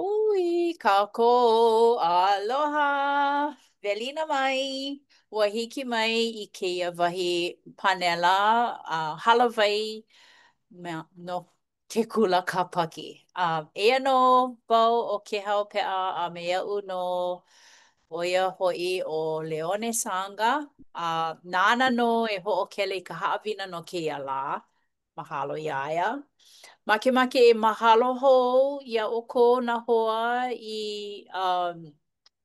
Hui kākou, aloha! Welina mai! Ua hiki mai i kēia wahi panela a hālāwai no ke kula Kāpaki. Eia nō wau ʻo Kēhau Peʻa a me iaʻu nō ʻo ia hoʻi ʻo Leone Sanga. A nāna nō e hoʻokele i ka haʻawina no kēia lā. Mahalo iā ia. Makemake e mahalo hou iā ʻoukou nā hoa i um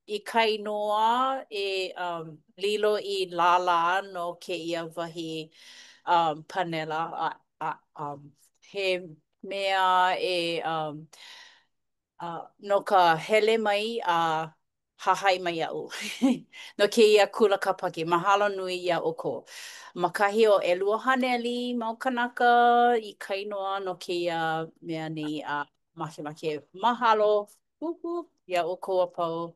i ka inoa e um lilo i lālā no kēia wahi um panela a a um he mea e um uh no ka hele mai a hahai mai iaʻu no kēia kula Kāpaki. Mahalo nui iā ʻoukou. Ma kahi o 200 mau kānaka i ka inoa no kēia mea nei a makemake mahalo whoop iā ʻoukou a pau.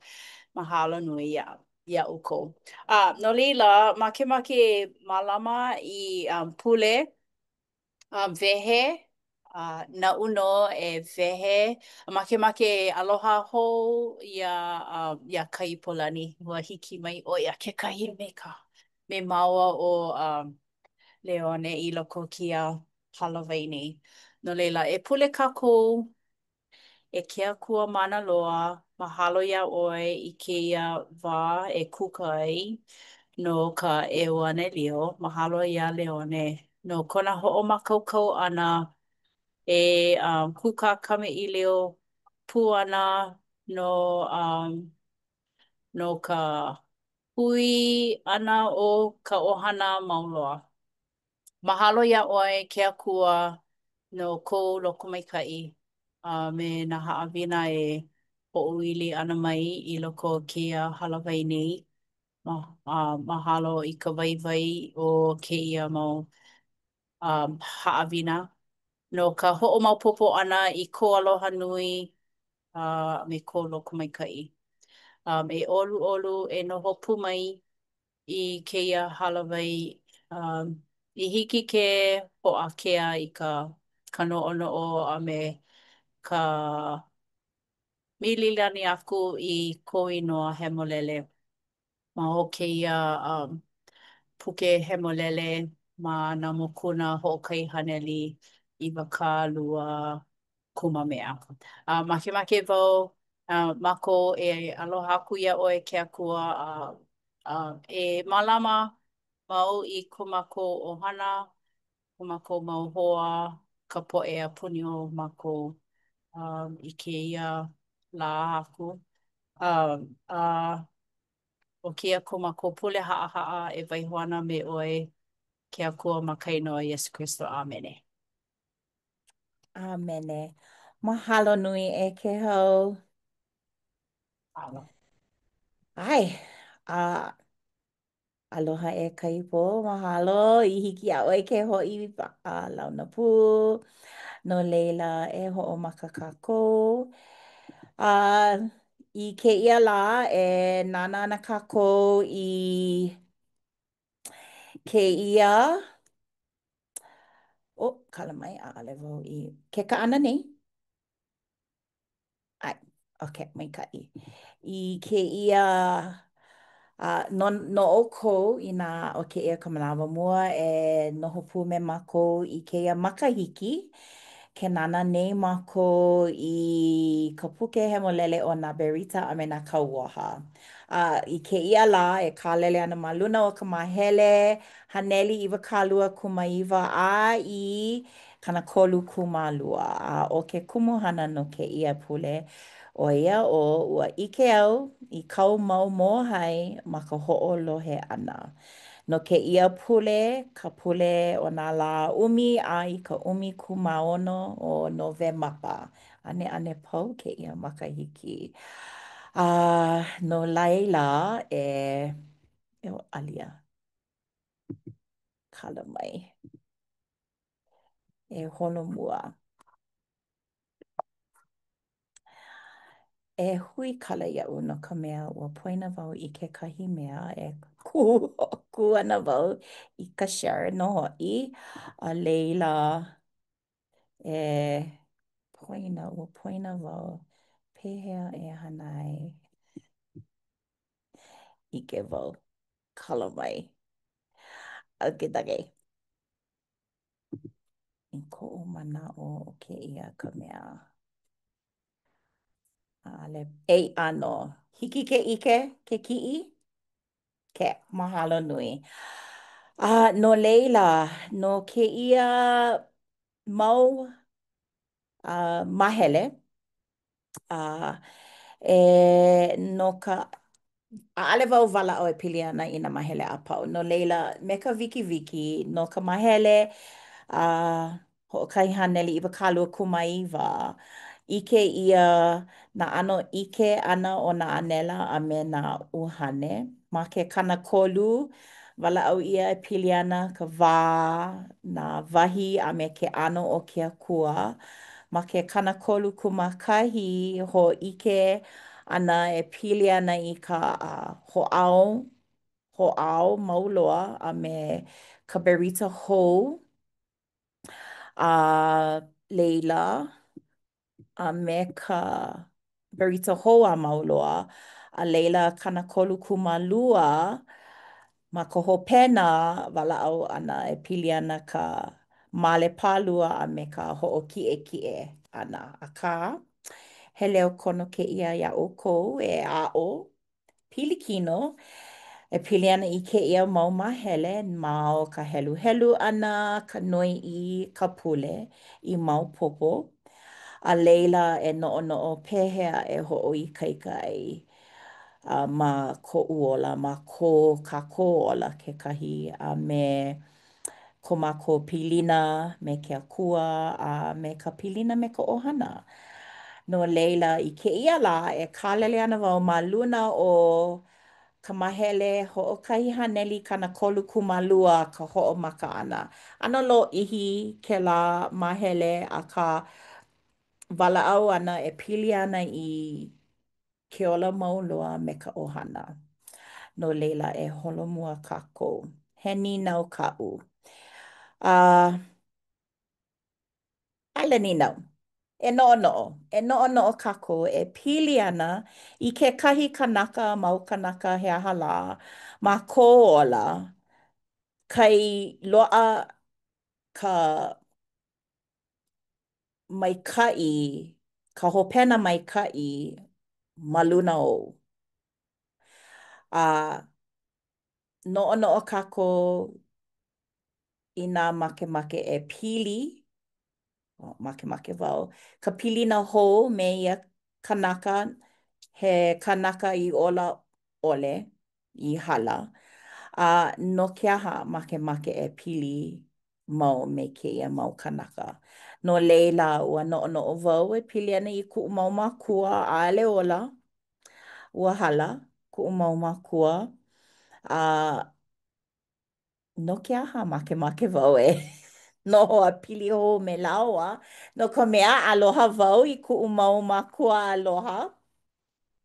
Mahalo nui iā iā ʻoukou. A no laila, makemake e mālama i um, pule A wehe, a naʻu nō e wehe. Makemake e aloha hou iā iā Kaipolani. Ua hiki mai ʻo ia kekahi me ka me māua ʻo um Leone i loko o kēia hālāwai nei. No laila, e pule kākou E ke Akua mana loa, mahalo iā ʻoe i kēia wā e kūkā ai no ka ʻEuanelio. Mahalo iā Leone no kona hoʻomākaukau ʻana e um, kūkā kamaʻilio pū ana no um, no ka hui ʻana o ka ʻohana mau loa. Mahalo iā ʻoe ke Akua no kou lokomaikaʻi a me nā haʻawina e hoʻoili ʻana mai i loko o kēia hālāwai nei. Ma, a mahalo i ka waiwai o kēia mau um, haʻawina no ka hoʻomaopopo ʻana i kou aloha nui a me kou lokomaikaʻi. Um, e ʻoluʻolu e noho pū mai i kēia hālāwai um, i hiki ke hoʻākea i ka ka noʻonoʻo a me ka mililani aku i kou inoa hemolele ma o kēia um, puke hemolele ma nā mokuna hoʻokahi haneli 20 kumamea. A makemake wau a mākou e aloha aku iā ʻoe ke Akua a, a e mālama mau i ko mākou ʻohana, ko mākou mau hoa, ka poʻe a puni o mākou um, i kēia lā aku. Um, a ʻo kēia ko mākou pule haʻahaʻa e waiho ana me ʻoe ke Akua ma ka inoa o Iesu Kristo. ʻĀmene. ʻĀmene. Mahalo nui e Kēhau. Mahalo. ʻAe. A aloha e Kaipo, mahalo i hiki iā ʻoe ke hoʻi a launa pū. No laila, e hoʻomaka kākou. A i kēia lā, e nānā ana kākou i kēia Oh, kala mai, ʻaʻole wau i ke kaʻana nei. ʻAe, okay, maikaʻi. I kēia, uh, no, no ʻoukou inā ʻo kēia ka manawa mua e noho pū me mākou i kēia makahiki, ke nānā nei mākou i ka puke hemolele o nā Berita a me nā Kauoha. A i kēia lā e kālele ana ma luna o ka māhele 129 a i 32. A ʻo ke kumuhana no kēia pule, ʻo ia ʻo Ua ʻike au i kāu mau mōhai ma ka hoʻolohe ʻana. No kēia pule, ka pule o nā lā ʻumi a i ka 16 o Nowemapa. ʻAneʻane pau kēia makahiki. A no laila, e, e alia. Kala mai. E holomua. E huikala iaʻu no ka mea ua poina wau i kekahi mea e kū, kū ana wau i ka share nō hoʻi. A laila, e poina, ua poina wau. Pehea e hana ai? ʻIke wau. Kala mai. Okinoki. I koʻu manaʻo ʻo kēia ka mea. ʻAʻole. E ʻānō. Hiki ke ʻike ke kiʻi? Okay, mahalo nui. A no laila, no kēia mau mahele, a e no ka ʻaʻole wau walaʻau e pili ana i nā mahele a pau. No laila, me ka wikiwiki, no ka mahele a 129, ʻike ʻia nā ʻano ʻike ʻana o nā ʻānela a me nā ʻuhane. Ma ke 30, walaʻau ʻia e pili ana ka wā, nā wahi a me ke ʻano o ke akua. Ma ke 31, hōʻike ʻana e pili ana i ka hoʻāo, hoʻāo mau loa a me ka berita hou. A laila, a me ka berita hou a mau loa, a laila 32, ma ka hopena walaʻau ʻana e pili ana ka male pālua a me ka hoʻokiʻekiʻe ʻana. Akā, he leo kono kēia iā ʻoukou e aʻo pilikino e pili ana i kēia mau māhele ma o ka heluhelu ʻana, ka noiʻi, ka pule i maopopo, a laila e noʻonoʻo pehea e hoʻoikaika ai a ma koʻu ola, ma ko kākou ola kekahi a me ko mākou pilina me ke Akua a me ka pilina me ka ʻohana. No laila, i kēia lā, e kālele ana wau ma luna o ka mahele 132 ka hoʻomaka ʻana. ʻAno lōʻihi kēlā mahele, akā walaʻau ana e pili ana i ke ola mau loa me ka ʻohana. No laila, e holomua kākou. He nīnau kaʻu. A, ʻaʻole nīnau. E noʻonoʻo. E noʻonoʻo kākou e pili ana i kekahi kanaka, mau kanaka he aha lā, ma kou ola, kai loaʻa ka maikaʻi, ka hopena maikaʻi ma luna ou. A noʻonoʻo kākou inā makemake e pili, makemake wau, ka pilina hou me ia kanaka, he kanaka i ola ʻole i hala, a no ke aha makemake e pili mau me kēia mau kanaka. No laila, ua noʻonoʻo wau e pili ana i kuʻu mau mākua, ʻaʻole ola, ua hala kuʻu mau mākua, a no ke aha makemake wau e noho a pili hou me lāua? No ka mea, aloha wau i kuʻu mau mākua aloha,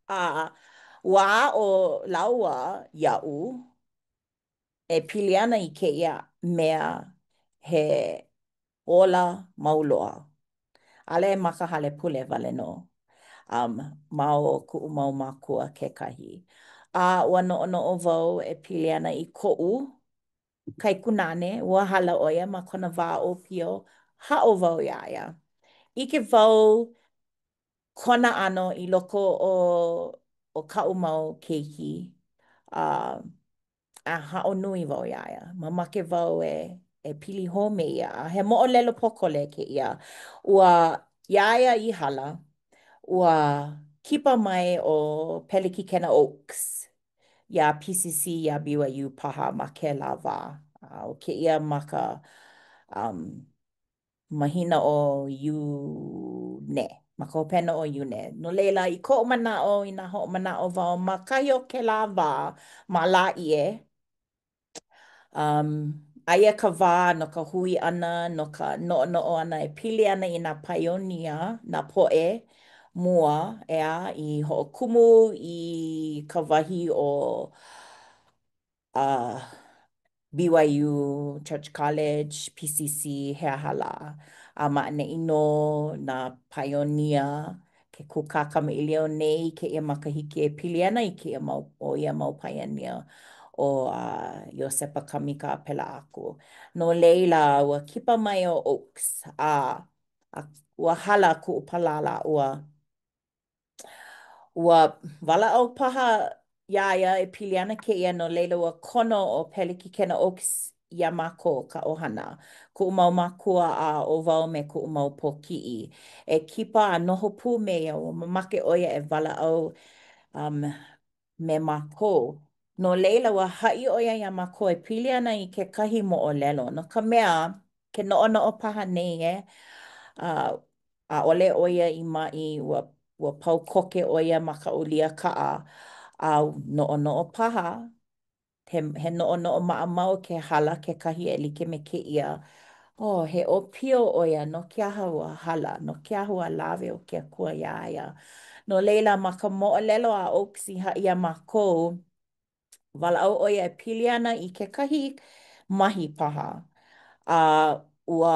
a ua aʻo lāua iaʻu e pili ana i kēia mea he ola mau loa. ʻAʻole ma ka hale pule wale nō, um, ma o kuʻu mau mākua kekahi. A ua noʻonoʻo wau e pili ana i koʻu kaikunāne, ua hala ʻo ia ma kona wā ʻōpio, haʻo wau iā ia. ʻIke wau kona ʻano i loko o, o kaʻu mau keiki, a a haʻo nui wau iā ia. Mamake wau e e pili hou me ia. A he moʻolelo pōkole kēia. Ua, iā ia i hala, ua kipa mai ʻo Pelekikena Oaks iā PCC, iā BYU paha ma kēlā wā. A ʻo kēia ma ka um, mahina ʻo Iune, ma ka hopena o Iune. No laila, i koʻu manaʻo, inā hoʻomanaʻo wau ma kahi o kēlā wā ma Lāʻie, um, aia ka wā no ka hui ʻana, no ka noʻonoʻo ʻana e pili ana i nā paionia, nā poʻe mua, ʻeā, i hoʻokumu i ka wahi o uh, BYU, Church College, PCC, he aha lā. A ma ʻaneʻi nō nā paionia. ke kūkā kamaʻilio nei i kēia makahiki e pili ana i kēia mau, o ia mau pioneer ʻo Iosepa Kamika a pēlā aku. No laila, ua kipa mai ʻo Oakes a, a ua hala kuʻu palala, ua Ua walaʻau paha iā ia e pili ana kēia, no laila ua kono ʻo Pelekikena Oakes iā mākou, ka ʻohana, kuʻu mau mākua a ʻo wau me kuʻu mau pōkiʻi, e kipa a noho pū me ia, ua mamake ʻo ia e walaʻau um, me mākou. No laila, ua haʻi ʻo ia iā mākou e pili ana i kekahi moʻolelo, no ka mea, ke noʻonoʻo paha nei e, uh, ʻaʻole ʻo ia i maʻi, ua, ua pau koke ʻo ia ma ka ulia kaʻa, a noʻonoʻo paha, he, he noʻonoʻo maʻamau ke hala kekahi e like me kēia, oh, he ʻōpio ʻo ia, no ke aha ua hala, no ke aha ua lawe ʻo ke Akua iā ia. No laila, ma ka moʻolelo a Oakes i haʻi iā mākou, walaʻau ʻo ia e pili ana i kekahi mahi paha, a ua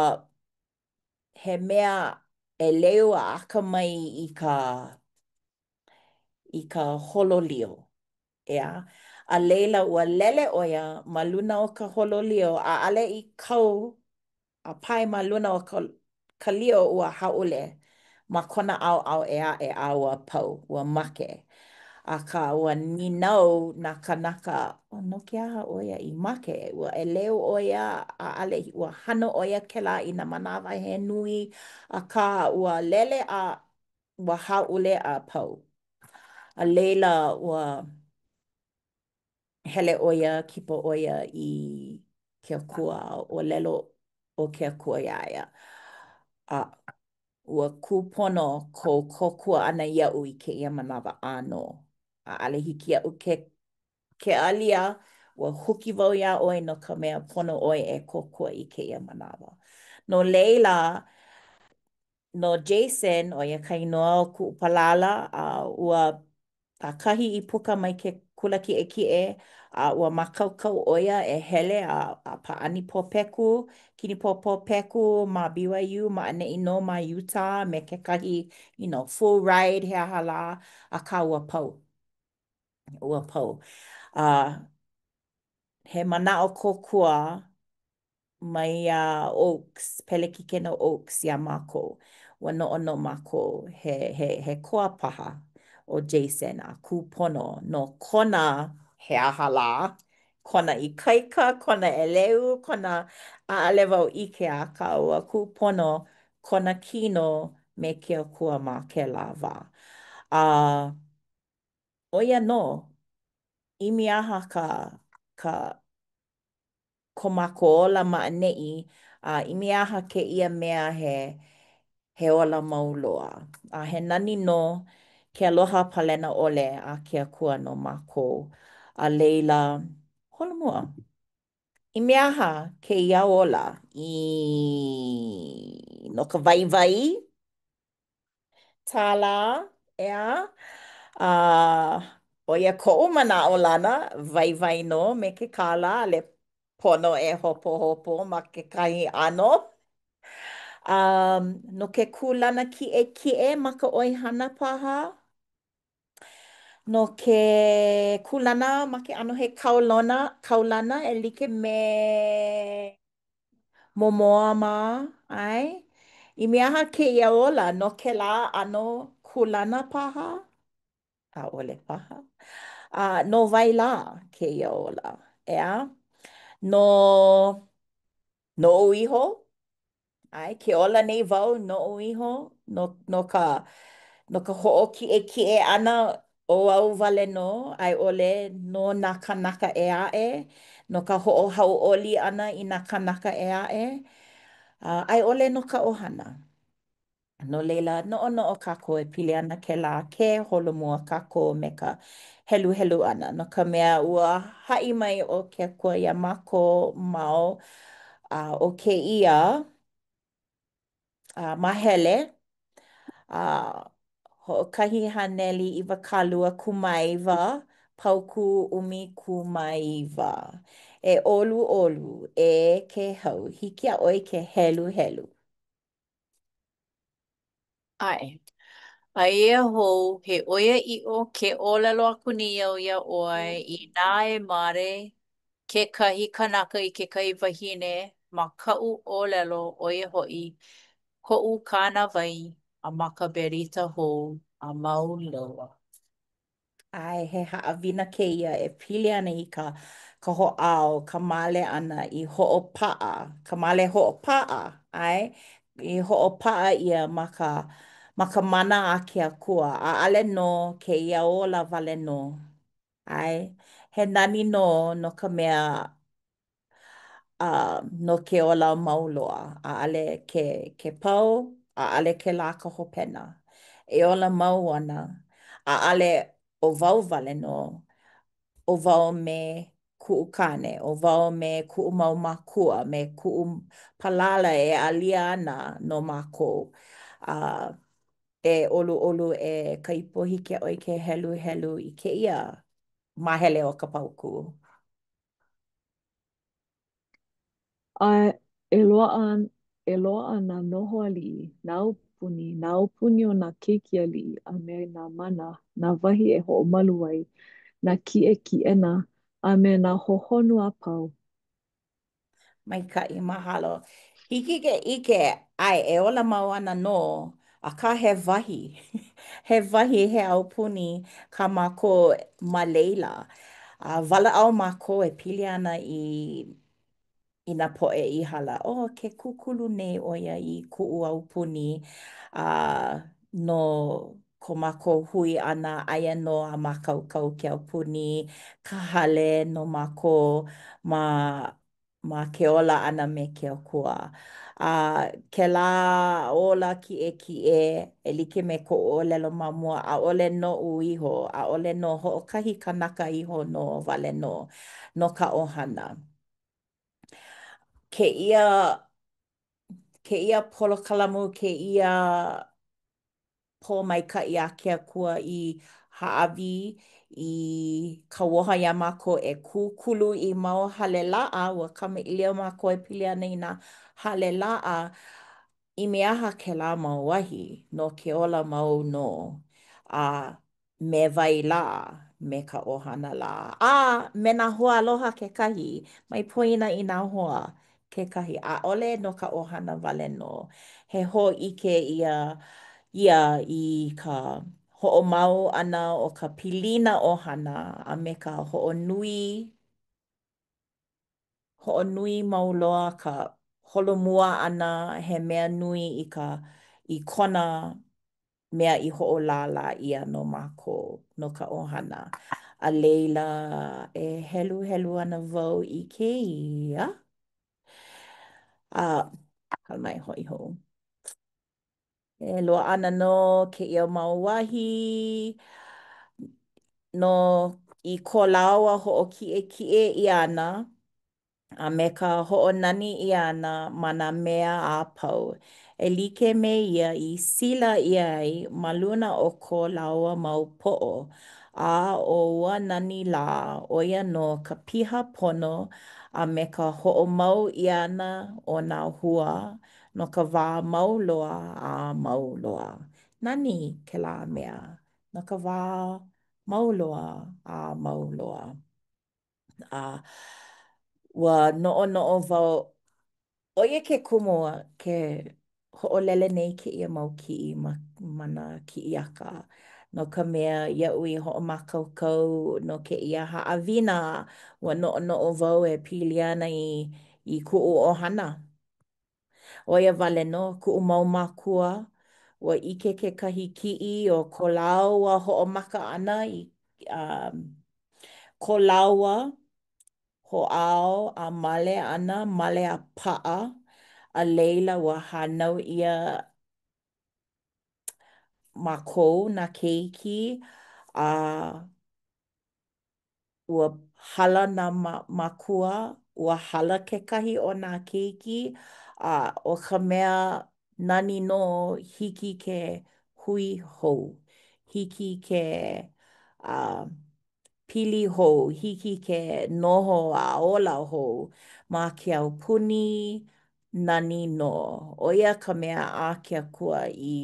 he mea ʻeleu a akamai i ka i ka holo lio, ʻeā? A laila, ua lele ʻo ia ma luna o ka holo lio, ʻaʻale i kau a pae ma luna o ka ka lio ua hāʻule ma kona ʻaoʻao ʻē aʻe a ua pau, ua make. Akā, ua nīnau nā kānaka, oh, no ke aha ʻo ia i make? Ua ʻeleu ʻo ia, ʻaʻale, ua hana ʻo ia kēlā i nā manawa he nui, akā, ua lele a ua hāʻule a pau. A laila, ua hele ʻo ia, kipa ʻo ia i ke Akua, a ʻōlelo ʻo ke Akua iā ia, a ua kūpono kou kōkua ʻana iaʻu i kēia manawa ʻānō. ʻAʻale hiki iaʻu ke ke alia, ua huki wau iā ʻoe no ka mea pono ʻoe e kōkua i kēia manawa. No laila, no Jason, ʻo ia ka inoa o kuʻu palala, a ua ʻakahi i puka mai ke kula kiʻekiʻe, a ua mākaukau ʻo ia e hele a, a pāʻani pōpeku, kinipōpō peku ma BYU ma ʻaneʻi nō ma Utah me kekahi, you know, full ride he aha lā, akā ua pau. Ua pau. A he manaʻo kōkua maiā Oakes, Pelekikena Oakes iā mākou. Ua noʻonoʻo mākou he, he, he koa paha ʻo Jason a kūpono no kona he aha lā, kona ikaika, kona ʻeleu, kona ʻaʻale wau ʻike akā ua kūpono kona kino me ke Akua ma kēlā wā. A ʻo ia nō, i mea aha ka, ka ko mākou ola ma ʻaneʻi, a i mea aha kēia mea he he ola mau loa. A he nani nō ke aloha palena ʻole a ke Akua no mākou. A laila, holomua. I mea aha kēia ola? I no ka waiwai? Tālā, ʻeā? A ʻo ia koʻu manaʻolana, waiwai nō me ke kālā, ʻaʻole pono e hopohopo ma kekahi ʻano. Um, no ke kūlana kiʻekiʻe ma ka ʻoihana paha? No ke kūlana ma ke ʻano he kaulona, kaulana e like me Momoa mā, ʻae? I mea aha kēia ola no kēlā ʻano kūlana paha? ʻAʻole paha. A no wai lā kēia ola, ʻeā? No noʻu iho? ʻAe, ke ola nei wau noʻu iho no, no ka, no ka hoʻokiʻekiʻe ʻana ʻo au wale nō, a i ʻole no nā kānaka ʻē aʻe, no ka hoʻohauʻoli ʻana i nā kānaka ʻē aʻe, a i ʻole no ka ʻohana. No laila, noʻonoʻo kākou e pili ana kēlā ke holomua kākou me ka heluhelu ʻana, no ka mea, ua haʻi mai ʻo ke Akua iā mākou ma o a o kēia a māhele a 129 paukū 19. E ʻoluʻolu, e Kēhau, hiki iā ʻoe ke heluhelu. ʻAe. Aia hou, he ʻoiaʻiʻo ke ʻōlelo aku nei au iā ʻoe, inā e mare kekahi kanaka i kekahi wahine ma kaʻu ʻōlelo, ʻo ia hoʻi, koʻu kānāwai, a ma ka berita hou, a mau loa. ʻAe, he haʻawina kēia e pili ana i ka ka hoʻāo, ka male ʻana i hoʻopaʻa, ka male hoʻopaʻa, ʻae, i hoʻopaʻa ʻia ma ka ma ka mana a ke Akua. ʻAʻole no kēia ola wale nō. ʻAe, he nani nō no ka mea a no ke ola mau loa. ʻAʻole ke ke pau, ʻaʻole kēlā ka hopena. E ola mau ana, ʻaʻole ʻo wau wale nō, ʻo wau me kuʻu kāne, ʻo wau me kuʻu mau mākua, me kuʻu palala e alia ana no mākou. A e ʻoluʻolu e Kaipo, hiki iā ʻoe ke heluhelu i kēia māhele o ka paukū. A e loaʻa e loaʻa nā noho aliʻi, nā aupuni, nā aupuni o nā keiki aliʻi, a me nā mana, nā wahi e hoʻomalu ai, nā kiʻekiʻena, a me nā hohonu a pau. Maikaʻi, mahalo. Hiki ke ʻike, ʻae, e ola mau ana nō, akā he wahi, he wahi, he aupuni kā mākou ma laila. A walaʻau mākou e pili ana i i nā poʻe i hala, oh, ke kūkulu nei ʻo ia i kuʻu aupuni, a no ko mākou hui ʻana, aia nō a mākaukau ke aupuni, ka hale no mākou ma ma ke ola ʻana me ke Akua. A kēlā ola kiʻekiʻe, e like me koʻu ʻōlelo ma mua, ʻaʻole noʻu iho, ʻaʻole no hoʻokahi kanaka iho nō wale nō, no ka ʻohana. Kēia, kēia polokalamu, kēia pōmaikaʻi a ke Akua i hāʻawi i kauoha iā mākou e kūkulu i mau hale laʻa, ua kamaʻilio mākou e pili ana i nā hale laʻa, i mea aha kēlā mau wahi no ke ola mau nō, a me wai lā, me ka ʻohana lā, a me nā hoaaloha kekahi, mai poina i nā hoa kekahi, ʻaʻole no ka ʻohana wale nō. He hōʻike ia ia i ka hoʻomau ʻana o ka pilina ʻohana a me ka hoʻonui, hoʻonui mau loa ka holomua ʻana he mea nui i ka i kona mea i hoʻolālā ʻia no mākou, no ka ʻohana. A laila, e heluhelu ana wau i kēia. A, hala mai hoʻi hou. E loaʻa ana nō kēia mau wahi no i ko lāua hoʻokiʻekiʻe ʻia ʻana a me ka hoʻonani ʻia ʻana ma nā mea a pau, e like me ia i sila ʻia ai ma luna o ko lāua mau poʻo, a ʻo ua nani lā, ʻo ia nō ka piha pono a me ka hoʻomau ʻia ʻana o nā hua no ka wā mau loa a mau loa. Nani kēlā mea, no ka wā mau loa a mau loa. A ua noʻonoʻo wau, ʻo ia ke kumu ke hoʻolele nei kēia mau kiʻi ma, ma nā kiʻiaka, no ka mea, iaʻu i hoʻomākaukau no kēia haʻawina, ua noʻonoʻo wau e pili ana i, i kuʻu ʻohana. ʻO ia wale nō kuʻu mau mākua, ua ʻike kekahi kiʻi o ko lāua hoʻomaka ʻana i um, ko lāua hoʻāo a male ʻana, male a paʻa, a laila ua hānau ʻia mākou nā keiki, a ua hala nā mākua, ua hala kekahi o nā keiki, a ʻo ka mea nani nō, hiki ke hui hou, hiki ke uh, pili hou, hiki ke noho a ola hou ma ke aupuni nani nō. ʻO ia ka mea a ke Akua i.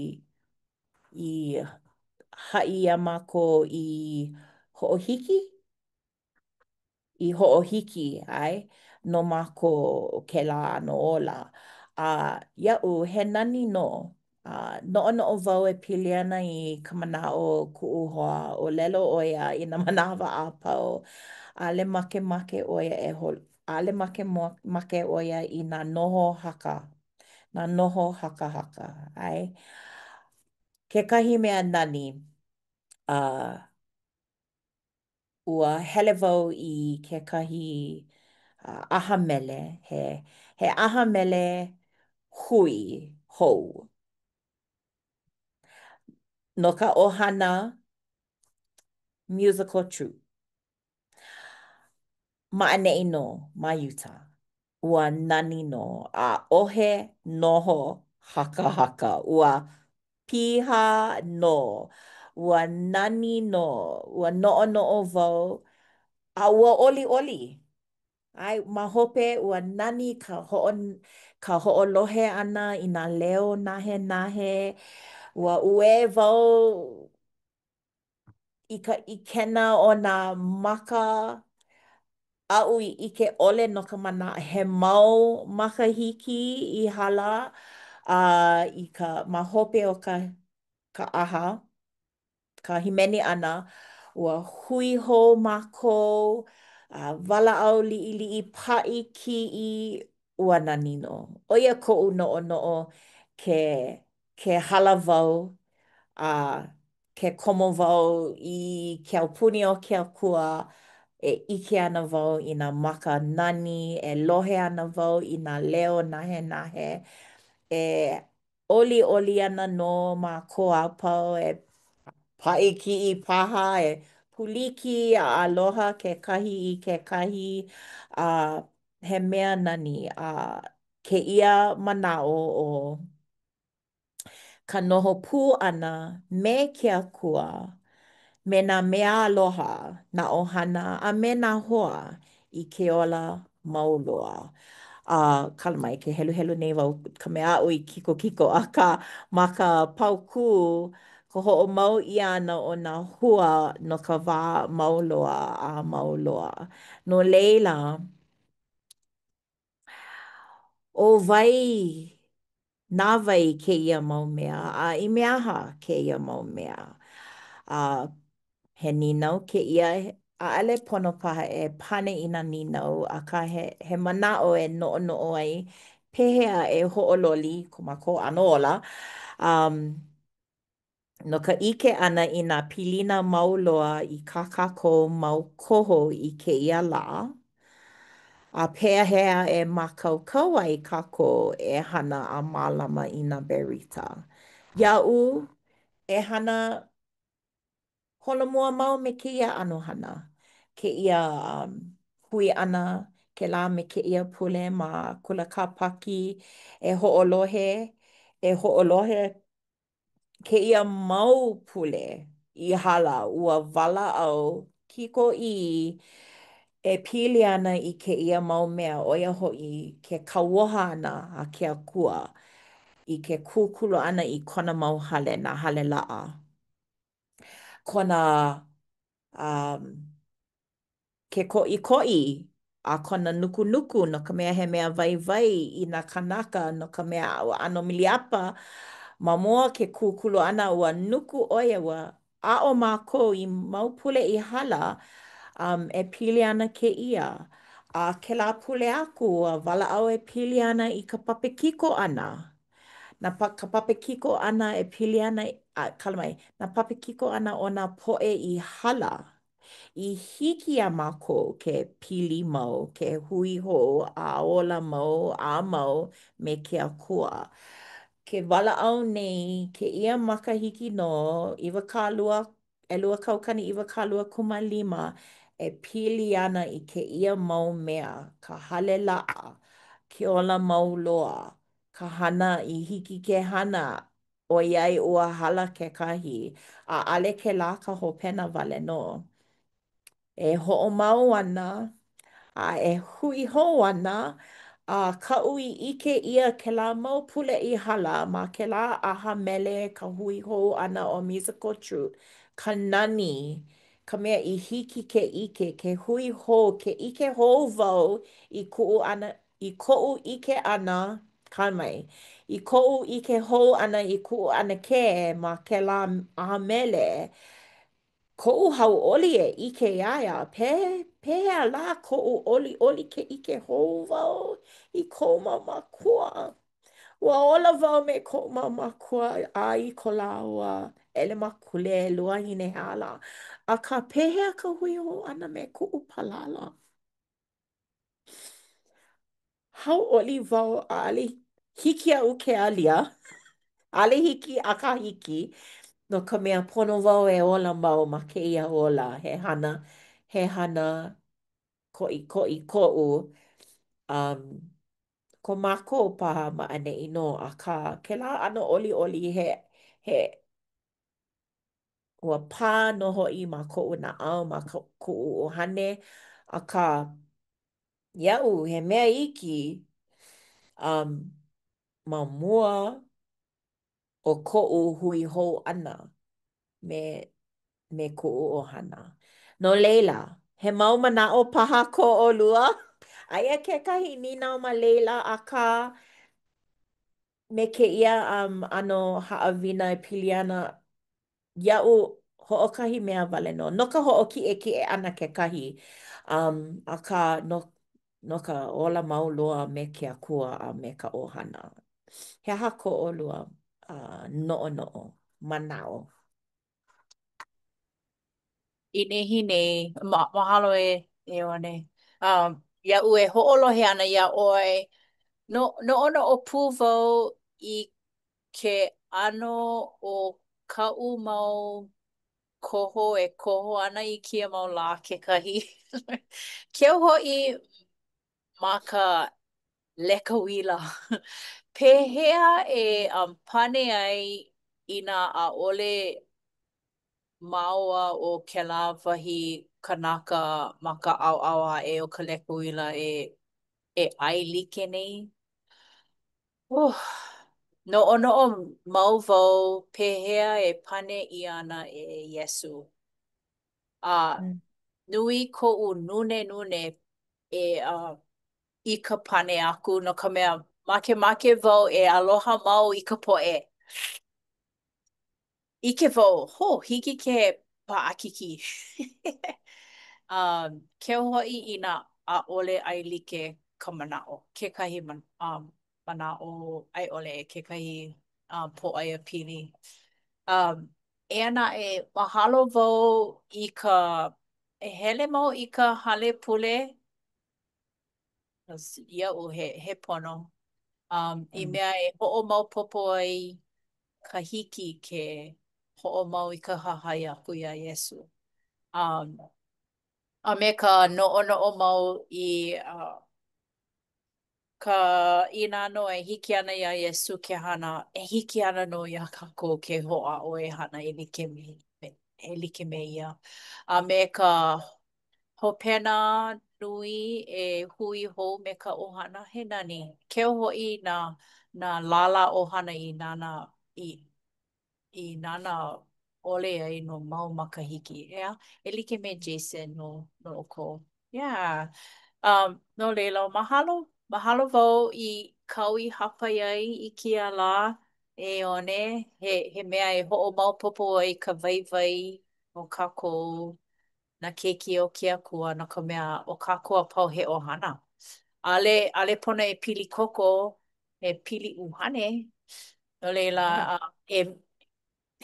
i haʻi iā mākou i hoʻohiki? I hoʻohiki, ʻae, no mākou kēlā ʻano ola. A iaʻu, he nani nō. A noʻonoʻo wau e pili ana i ka manaʻo o kuʻu hoa, ʻōlelo ʻo ia i nā manawa a pau, ʻaʻole makemake ʻo ia e hol-, ʻaʻole makemake ʻo ia i nā noho haka, nā noho hakahaka, ʻae. Kekahi mea nani, a ua hele wau i kekahi ʻaha mele, he he ʻaha mele hui hou no ka ʻohana musical troupe. Ma ʻaneʻi nō, ma Utah. Ua nani nō, ʻaʻohe noho hakahaka, ua piha nō, ua nani nō, ua noʻonoʻo wau, a ua ʻoliʻoli. ʻAe, ma hope, ua nani ka hoʻo ka hoʻolohe ʻana i nā leo nahenahe, ua uē wau i ka ʻikena o nā maka aʻu i ʻike ʻole no ka mana he mau makahiki i hala a i ka ma hope o ka ka ʻaha, ka hīmeni ʻana, ua hui hou mākou, a walaʻau liʻiliʻi, paʻi kiʻi, ua nani nō. ʻO ia koʻu noʻonoʻo ke ke hala wau a ke komo wau i ke aupuni o ke Akua, e ʻike ana wau i nā maka nani, e lohe ana wau i nā leo nahenahe, e ʻoliʻoli ana nō mākou a pau, e paʻi kiʻi paha, e puliki a aloha kekahi i kekahi, a he mea nani a kēia manaʻo o ka noho pū ʻana me ke Akua, me nā mea aloha, nā ʻohana, a me nā hoa i ke ola mau loa. A kala mai, ke heluhelu nei wau ka mea aʻu i kikokiko, akā, ma ka paukū, ka hoʻomau ʻia ʻana o nā hua no ka wā mau loa a mau loa. No laila, ʻo wai Na wai kēia mau mea, a i mea aha kēia mau mea? A he nīnau kēia, ʻaʻole pono paha e pane i nā nīnau, akā he he manaʻo e noʻonoʻo ai pehea e hoʻololi ko mākou ʻano ola um, no ka ʻike ʻana i nā pilina mau loa i kā kākou mau koho i kēia lā, a pehea e mākaukau ai kākou e hana a mālama i nā berita. Iaʻu e hana holomua mau me kēia ʻano hana, kēia um, hui ʻana kēlā me kēia pule ma Kula Kāpaki e hoʻolohe, e hoʻolohe kēia mau pule i hala, ua walaʻau kikoʻī e pili ana i kēia mau mea, ʻo ia hoʻi ke kauoha ʻana a ke Akua i ke kūkulu ʻana i kona mau hale, nā hale laʻa, kona um, ke koʻikoʻi a kona nukunuku no ka mea he mea waiwai i nā kānaka no ka mea ua ʻano miliʻapa ma mua ke kūkulu ʻana ua nuku ʻo ia ua aʻo mākou i mau pule i hala um, e pili ana kēia a kēlā pule aku ua walaʻau e pili ana i ka papekiko ʻana nā pa, ka papekiko ʻana e pili ana a, kala mai, nā papekiko ʻana o nā poʻe i hala I hiki iā mākou ke pili mau, ke hui hou a ola mau a mau me ke Akua. Ke walaʻau nei kēia makahiki nō, 20, 2025 e pili ana i kēia mau mea, ka hale laʻa, ke ola mau loa, ka hana i hiki ke hana ʻoiai ua hala kekahi, ʻaʻole kēlā ka hopena wale nō. E hoʻomau ana a e hui hou ana A kaʻu i ʻike ʻia kēlā mau pule i hala ma kēlā ʻaha mele ka hui hou ʻana o Musical Truth, ka nani, ka mea i hiki ke ʻike, ke hui hou, ke ʻike hou wau i kuʻu ʻana, i koʻu ʻike ʻana, kā mai, i koʻu ʻike hou ʻana i kuʻu ʻanakē ma kēlā ʻaha mele, Koʻu hauʻoli e ʻike iā ia, pe, pehea lā koʻu ʻoliʻoli ke ʻike hou wau i koʻu mau mākua. Ua ola wau me koʻu mau mākua a i ko lāua ʻelemakule luahine he aha lā. Akā, pehea ka hui hou ʻana me kuʻu palala? Hauʻoli wau ʻaʻole hiki iaʻu ke alia. ʻAʻole hiki akā hiki no ka mea pono wau e ola mau ma kēia ola he hana he hana koʻikoʻi koʻu um ko mākou paha ma ʻaneʻi nō akā kēlā ʻano ʻoliʻoli he he Ua pā nō hoʻi ma koʻu naʻau, ma koʻu ʻuhane, akā, iaʻu he mea iki um ma mua o koʻu hui hou ʻana me me kuʻu ʻohana. No laila, he mau manaʻo paha ko ʻolua? Aia kekahi nīnau ma laila, akā, me kēia um ʻano haʻawina e pili ana iaʻu hoʻokahi mea wale nō, no ka hoʻokiʻekiʻe ʻana kekahi, um, akā, no, no ka ola mau loa me ke Akua a me ka ʻohana. He aha ko ʻolua uh, noʻonoʻo, manaʻo? I nehinei, ma mahalo e Ioane. Um, iaʻu e hoʻolohe ana iā ʻoe, no, noʻonoʻo pū wau i ke ʻano o kaʻu mau koho e koho ana i kēia mau lā kekahi. Keu hoʻi ma ka leka uila. Pehea e um, pane ai inā ʻaʻole māua ʻo kēlā wahi kanaka ma ka ʻaoʻao aʻe o ka leka uila e e ʻaelike nei? Uh, noʻonoʻo mau wau pehea e pane ʻia ana e Iesū. A nui koʻu nūnēnūnē e uh, i ka pane aku no ka mea makemake wau e aloha mau i ka poʻe. ʻIke wau, hō, hiki ke paʻakikī. Um, keu hoʻi inā ʻaʻole ʻaelike ka manaʻo, kekahi man, um, manaʻo a i ʻole kekahi um, pōʻaiapili. Um, eia naʻe, mahalo wau i ka e hele mau i ka hale pule Iaʻu he, he pono. Um, i mea e hoʻomaopopo ai ka hiki ke hoʻomau i ka hahai aku iā Iesū. Um, a me ka noʻonoʻo mau i uh, ka inā nō e hiki ana iā Iesū ke hana, e hiki ana nō iā kākou ke hoʻāʻo e hana e like me, e like me ia. A me ka hopena nui e hui hou me ka ʻohana, he nani. Keu hoʻi nā nā lālā ʻohana i nānā i i nānā ʻole ai no mau makahiki, ʻeā? E like me Jason no no ʻoukou. Yeah. Um, no laila, mahalo, mahalo wau i kāu i hāpai ai i kēia lā e One, he, he mea e hoʻomaopopo ai ka waiwai o kākou nā keiki o ke Akua, no ka mea, ʻo kākou a pau he ʻohana. ʻAʻole, ʻaʻole pono e pili koko, he pili ʻuhane. No laila, e,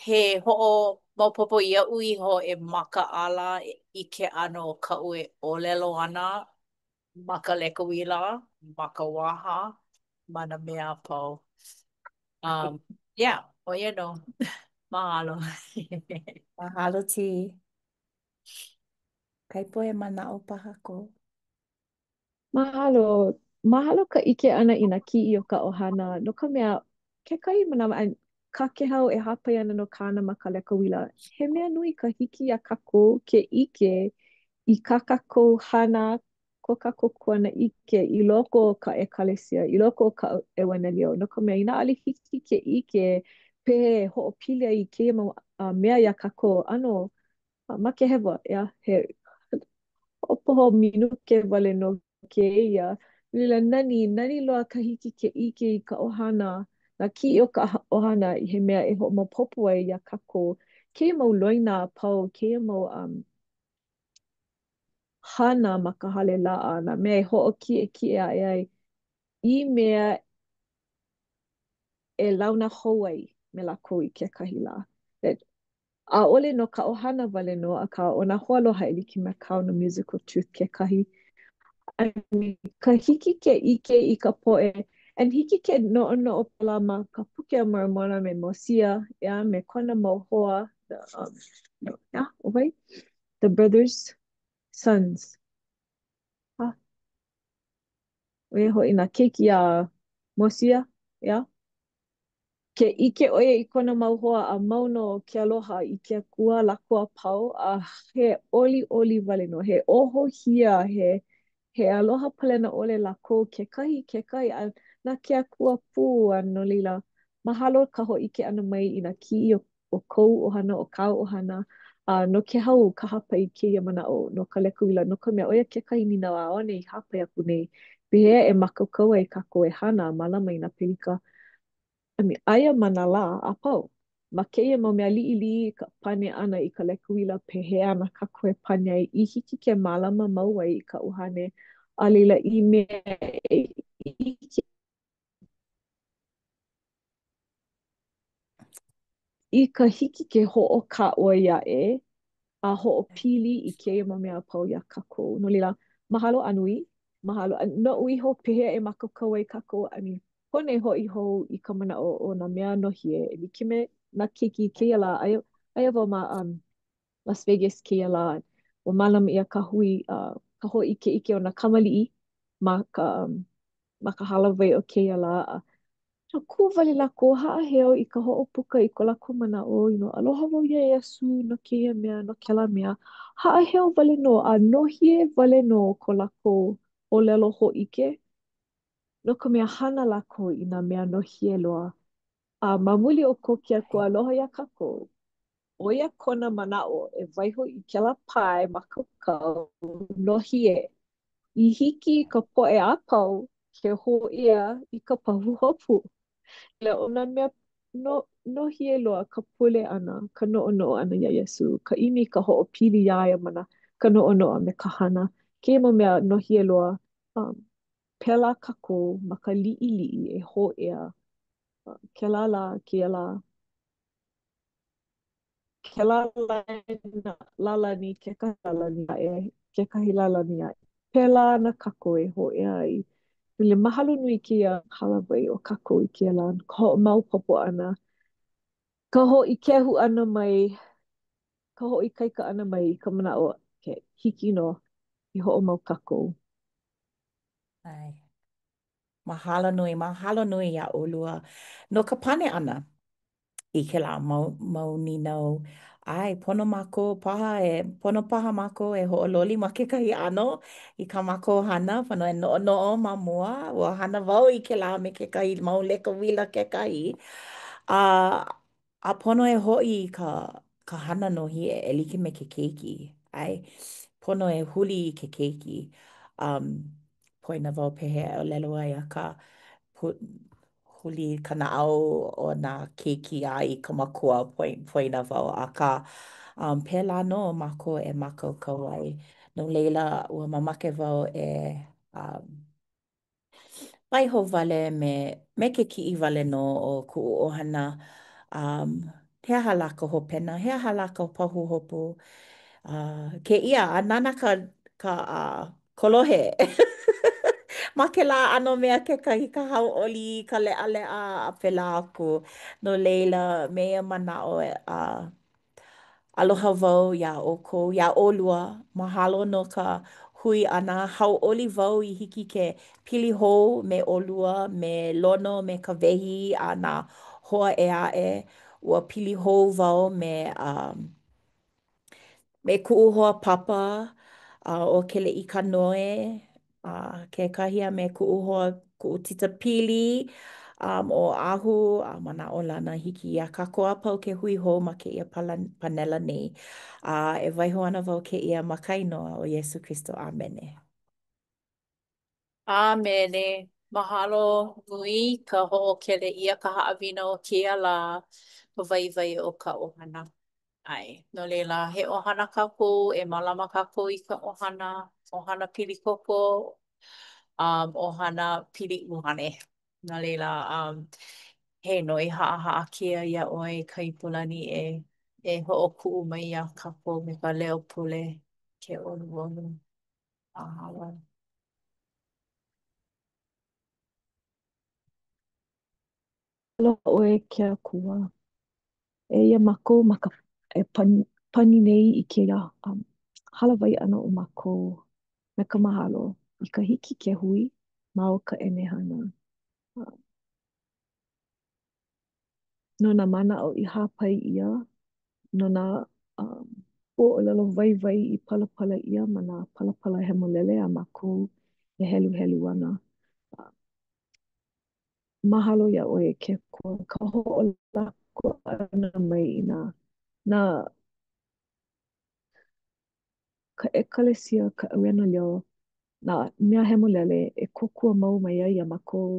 he hoʻomaopopo iaʻu iho e makaʻala i ke ʻano o kaʻu e ʻōlelo ana ma ka leka uila, ma ka waha, ma nā mea a pau. Um, yeah, ʻo ia nō. Mahalo. Mahalo, T. Kaipo he manaʻo paha kou? Mahalo. Mahalo ka ʻike ʻana i nā kiʻi o ka ʻohana, no ka mea, kekahi manawa, and kā Kehau e hāpai ana no kāna ma ka leka uila, he mea nui ka hiki iā kākou ke ʻike i kā kākou hana. ko kākou kuanaʻike i loko o ka ʻekalesia, i loko o ka ʻeuanelio, no ka mea, inā ʻaʻole hiki ke ʻike pehea e hoʻopili ai i kēia mau mea iā kākou, ʻano makehewa, ʻeā, he hoʻopoho minuke wale nō kēia. No laila, nani, nani loa ka hiki ke ʻike i ka ʻohana, nā kiʻi o ka ʻohana he mea e hoʻomaopopo ai iā kākou kēia mau loina a pau, kēia mau um, hana ma ka hale laʻa, nā mea e hoʻokiʻekiʻe aʻe ai i mea e launa hou ai me lākou i kekahi lā. ʻAʻole no ka ʻohana wale nō, akā ʻo nā hoaaloha e like me kāu no Musical Truth kekahi. I mean, ka hiki ke ʻike i ka poʻe, and hiki ke noʻonoʻo pēlā ma ka Puke a Moromona me Mosia, ʻeā, me kona mau hoa, the, um, ʻeā, ʻo wai? The brothers, sons. Ha? ʻO ia hoʻi nā keiki a Mosia, ʻeā? Ke ʻike ʻo ia i kona mau hoa a mau nō ke aloha i ke Akua lākou a pau, a he ʻoliʻoli wale nō, he ohohia, he he aloha palena ʻole lākou kekahi i kekahi, a na ke Akua pū, a no laila, mahalo ka hōʻike ʻana mai i nā kiʻi o o kou ʻohana, o kāu ʻohana, a no Kēhau ka hāpai i kēia manaʻo no ka leka uila, no ka mea, ʻo ia kekahi nīnau a Aone i hāpai aku nei, pehea e mākaukau ai kākou e hana a mālama i nā pelika I mean, aia ma nā lā a pau. Ma kēia mau mea liʻiliʻi ka pane ʻana i ka leka uila pehea ana kākou e pane ai i hiki ke mālama mau ai i ka ʻuhane, a laila i mea e ʻike i ka hiki ke hoʻokāʻoi aʻe a hoʻopili i kēia mau mea a pau iā kākou. No laila, mahalo a nui, mahalo. A noʻu iho, pehea e mākaukau ai kākou, I mean, pono e hoʻi hou i ka manaʻo o nā mea nohie, e like me nā keiki i kēia lā, aia, aia wau ma um, Las Vegas kēia lā, ua mālama ʻia ka hui, uh, ka hōʻikeʻike o nā kamaliʻi ma ka, um, ma ka hālāwai o kēia lā. A ua kū wale lākou, haʻaheo i ka hoʻopuka i ko lākou manaʻo, you know, aloha wau iā Iesū no kēia mea, no kēlā mea. Haʻaheo wale nō, a nohie wale nō ko lākou ʻōlelo hōʻike, no ka mea hana lākou i nā mea nohie loa. A ma muli o ko ke Akua aloha iā kākou, ʻo ia kona manaʻo e waiho i kēlā pae mākaukau nohie i hiki i ka poʻe a pau ke hōʻea i ka pahuhopu. ʻO nā mea no, nohie loa ka pule ʻana, ka noʻonoʻo ʻana iā Iesū, ka ʻimi i ka hoʻopili iā ia ma nā, ka noʻonoʻo a me ka hana. Kēia mau mea nohie loa, um, pēlā kākou ma ka liʻiliʻi e hōʻea uh, kēlā lā, kēia lā. Kēlā lālani, kekahi lālani aʻe, kekahi lālani aʻe. Pēlā ana kākou e hōʻea ai. Hele, mahalo nui kēia hālāwai o kākou i kēia lā, ka hoʻomaopopo ʻana, ka hōʻikehu ʻana mai, ka hoʻoikaika ʻana mai i ka manaʻo, ke hiki nō i hoʻomau kākou. ʻAe. Mahalo nui, mahalo nui iā ʻolua no ka pane ʻana i kēlā mau, mau nīnau. ʻAe, pono mākou paha e, pono paha mākou e hoʻololi ma kekahi ʻano i kā mākou hana, pono e noʻonoʻo ma mua. Ua hana wau i kēlā me kekahi mau leka uila kekahi. A, a pono e hoʻi i ka, ka hana nohie e like me ke keiki. ʻAe, pono e huli i ke keiki. Um, poina wau pehea e ʻōlelo ai, akā, huli ka naʻau o nā keiki a i ka makua, poina wau, akā, um, pēlā nō mākou e mākaukau ai. No laila, ua mamake wau e um, waiho wale me, me ke kiʻi wale nō o kuʻu ʻohana. Um, he aha lā ka hopena? He aha lā ka pahuhopu? Uh, kēia, a nānā ka, ka uh, kolohe. Ma kēlā ʻano mea kekahi ka hauʻoli, ka leʻaleʻa, a pēlā aku. No laila, me ia manaʻo, uh, Aloha wau iā ʻoukou, iā ʻolua, mahalo no ka hui ʻana. Hauʻoli wau i hiki ke pili hou me ʻolua, me Lono, me Kawehi a nā hoa ʻē aʻe. Ua pili hou wau me um me kuʻu hoa papa ʻo Keleʻikanoe. A kekahi a me kuʻu hoa, kuʻu tita pili um, ʻo Ahu, a manaʻolana hiki iā kākou a pau ke hui hou ma kēia panela nei. A e waiho ana wau kēia ma ka inoa o Iesū Kristo. ʻĀmene. ʻĀmene. Mahalo nui ka hoʻokele ʻia ka haʻawina o kēia lā, ka waiwai o ka ʻohana. ʻAe. No laila, he ʻohana kākou, e mālama kākou i ka ʻohana, ʻohana pili koko, um, ʻohana pili ʻuhane. No laila, um, he noi haʻahaʻa kēia iā ʻoe ka Ipo lani e, e hoʻokuʻu mai iā kākou me ka leo pule ke ʻoluʻolu. Mahalo. Aloha ʻoe ke Akua. Eia mākou ma ka e pani, pani nei i kēia um, hālāwai ʻana o mākou me ka mahalo i ka hiki ke hui ma o ka ʻenehana. Uh, no nā manaʻo i hāpai ʻia, no nā um, huaʻōlelo waiwai i palapala ʻia ma nā palapala hemolele a mākou e heluhelu ana. Uh, mahalo iā ʻoe e ke Akua ka hoʻolako ʻana mai i nā, nā ka ʻekalesia, ka ʻauena leo, nā mea hemolele e kōkua mau mai ai iā mākou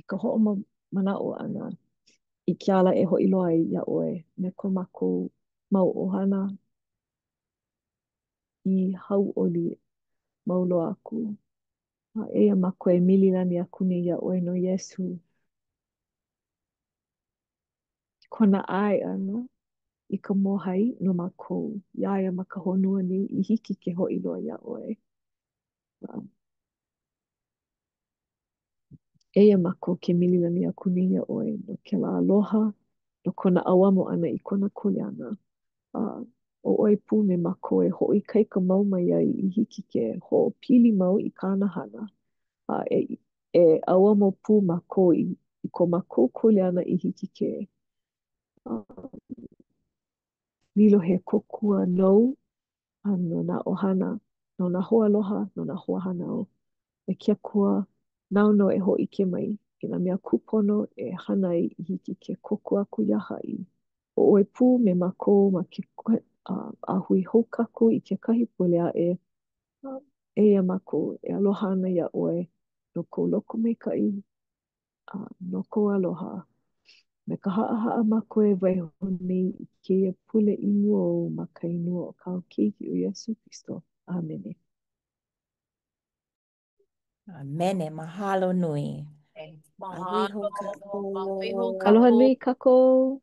i ka hoʻomanaʻo ʻana i ke ala e hoʻi loa ai iā ʻoe me ko mākou mau ʻohana i hauʻoli mau loa aku. A eia mākou e mililani aku nei iā ʻoe no Iesū. Kona ʻae ʻana i ka mōhai no mākou iā ia ma ka honua nei i hiki ke hoʻi loa iā ʻoe. A eia mākou ke mililani aku nei iā ʻoe no kēlā aloha, no kona ʻauamo ʻana i kona kuleana. A ʻo ʻoe pū me mākou e hoʻoikaika mau mai ai i hiki ke hoʻopili mau i kāna hana. A e, e ʻauamo pū mākou i, i ko mākou kuleana i hiki ke um, lilo he kōkua nou a no nā ʻohana, no nā hoaaloha, no nā hoahānau. E ke Akua, nāu nō e hōʻike mai i nā mea kūpono e hana ai i hiki ke kōkua aku iā haʻi. ʻO ʻoe pū me mākou ma ke a hui hou kākou i kekahi pule aʻe. Eia mākou e aloha ana iā ʻoe no kou lokomaikaʻi a no kou aloha. Me ka haʻahaʻa mākou e waiho nei i kēia pule i mua ou ma ka inoa o kāu Keiki ʻo Iesū Kristo. ʻĀmene. ʻĀmene. Mahalo nui. A hui hou Mahalo. A hui hou kākou. Aloha kākou. nui kākou.